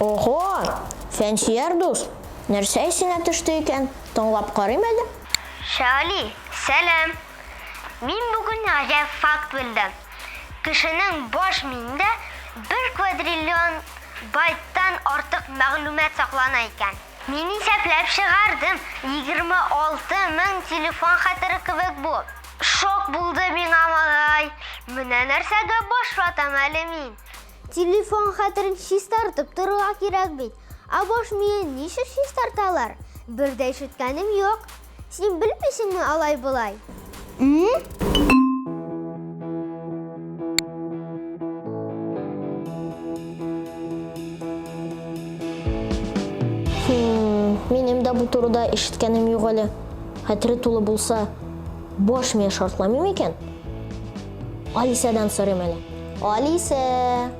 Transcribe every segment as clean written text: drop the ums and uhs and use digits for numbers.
Ого! Фәнсөяр дус, нәрсә исенә төште икән, тыңлап карыйм әле. Шәвәли, сәлам! Мин бүген гаҗәп факт белдем. Кешенең баш миендә бер квадриллион байттан артык мәгълүмат саклана икән. Мин исәпләп чыгардым, 26 мең телефон хәтере кебек бу. Шок булды миңа, малай! Менә нәрсәгә баш ватам әле мин. Телефон хәтерен чистартып торырга кирәк бит. Ә баш миен ничек чистарталар? Бер дә ишеткәнем юк. Син белмисеңме алай-болай? М? Хм, минем дә бу турыда ишеткәнем юк әле. Хәтере тулы булса, баш мие шартламый микән? Алисәдән сорыйм әле. Алисә!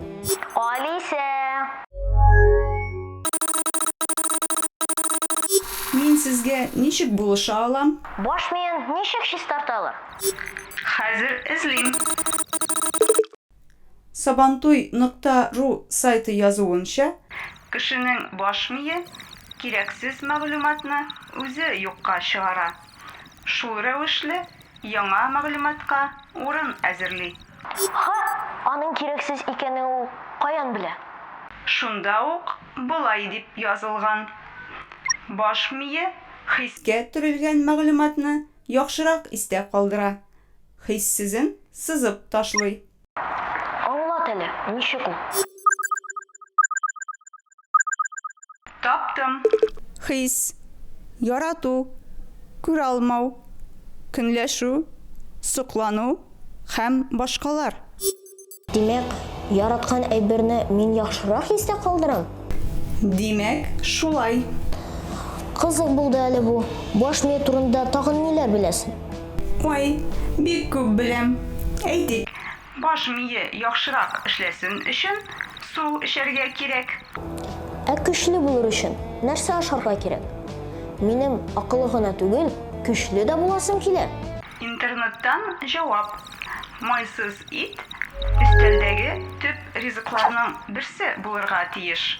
Алисә! Мин сезгә ничек булыша алам? Баш миен ничек чистарталар? Хәзер эзлим. Сабантуй нокта ру сайты язуынча, кешенең баш мие кирәксез мәгълүматны үзе юкка чыгара, шул рәвешле яңа мәгълүматка урын әзерли. Ха! Аның кирәксез икәнен ул каян белә? Шунда ук болай дип язылган, Баш мие хискә төрелгән мәгълүматны яхшырак истә калдыра, хиссезен сызып ташлый. Аңлат әле, ничек ул? Таптым. Хис, ярату, күралмау, көнләшү, соклану һәм башкалар. Димәк, яраткан әйберне мин яхшырак истә калдырам? Димәк, шулай. Кызык булды әле бу. Баш мие турында тагын ниләр беләсең? Ой, бик күп беләм. Әйтик, Баш мие яхшырак эшләсен өчен су эчәргә кирәк. Ә көчле булыр өчен нәрсә ашарга кирәк? Минем акыллы гына түгел, көчле дә буласым килә. Интернеттан җавап, Майсыз ит өстәлдәге төп ризыкларның берсе булырга тиеш.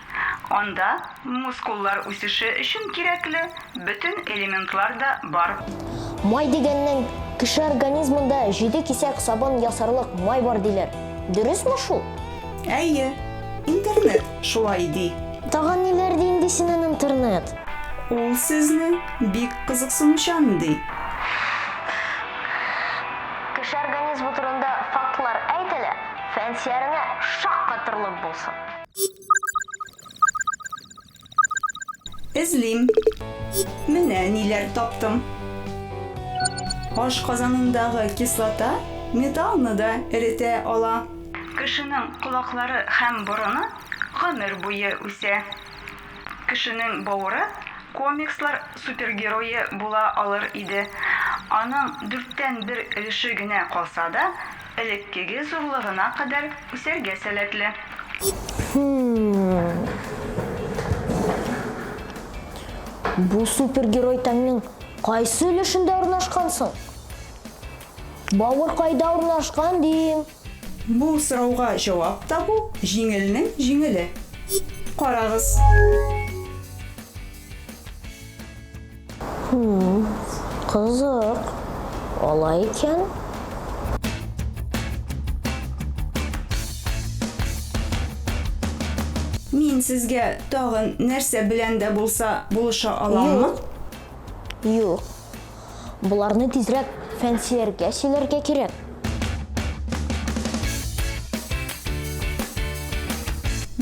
Анда мускуллар үсеше өчен кирәкле бөтен элементлар да бар. Май дигәннән, кеше организмында җиде кисәк сабын ясарлык май бар диләр. Дөресме шул? Әйе, интернет шулай ди. Тагын ниләр ди инде синең интернет? Ул сезне бик кызыксынучан ди. Кеше организмы турында фактлар әйт әле, Фәнсияреңә шаккатырлык булсын. Эзлим. Менә ниләр таптым. Ашказанындагы кислота металлны да эретә ала. Кешенең колаклары һәм борыны гомер буе үсә. Кешенең бавыры комикслар супергерое була алыр иде. Аның дүрттән бер өлеше генә калса да, элеккеге зурлыгына кадәр үсәргә сәләтле. Хм. Бу супергерой тәннең кайсы өлешендә урнашкан соң? Бавыр кайда урнашкан дим? Бу сорауга җавап табу җиңелнең җиңеле. Карагыз. Хм, кызык. Алай икән. Мин сезгә тагын нәрсә белән дә булса булыша аламмы? Юк. Юк. Боларны тизрәк Фәнсияргә сөйләргә кирәк.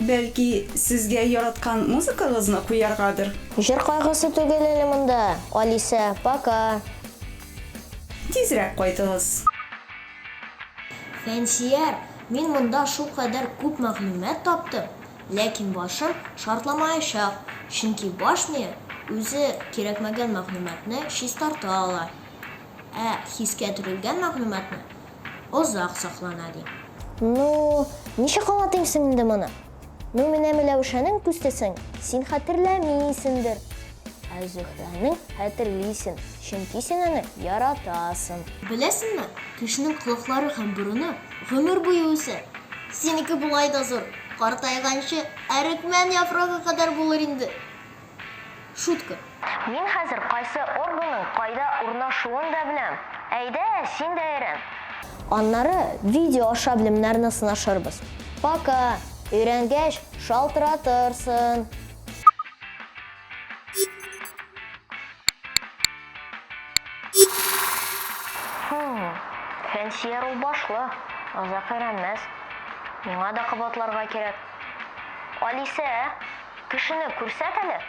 Бәлки, сезгә яраткан музыкагызны куяргадыр? Җыр кайгысы түгел әле монда, Алисә, пока. Тизрәк кайтыгыз. Фәнсияр, мин монда шулкадәр күп мәгълүмат таптым, ләкин башым шартламаячак, чөнки баш мие үзе кирәкмәгән мәгълүматны чистарта ала. Ә хискә төрелгән мәгълүматны озак саклана, ди. Ну, ничек аңлатыйм соң инде моны? Ну, менә Миләүшәнең күз төсен син хәтерләмисендер. Ә Зөһрәнең хәтерлисен, чөнки син аны яратасың. Беләсеңме, кешенең колаклары һәм борыны гомер буе үсә. Синеке болай да зур. Картайганчы әрекмән яфрагы кадәр булыр инде. Шутка. Мин хәзер кайсы органның кайда урнашуын да беләм. Әйдә, син дә өйрән. Аннары видео аша белемнәрне сынашырбыз. Пока! Өйрәнгәч, шалтыратырсың. Хм, Фәнсияр ул башлы, озак өйрәнмәс. Миңа да кабатларга кирәк. Алисә, кешене күрсәт әле.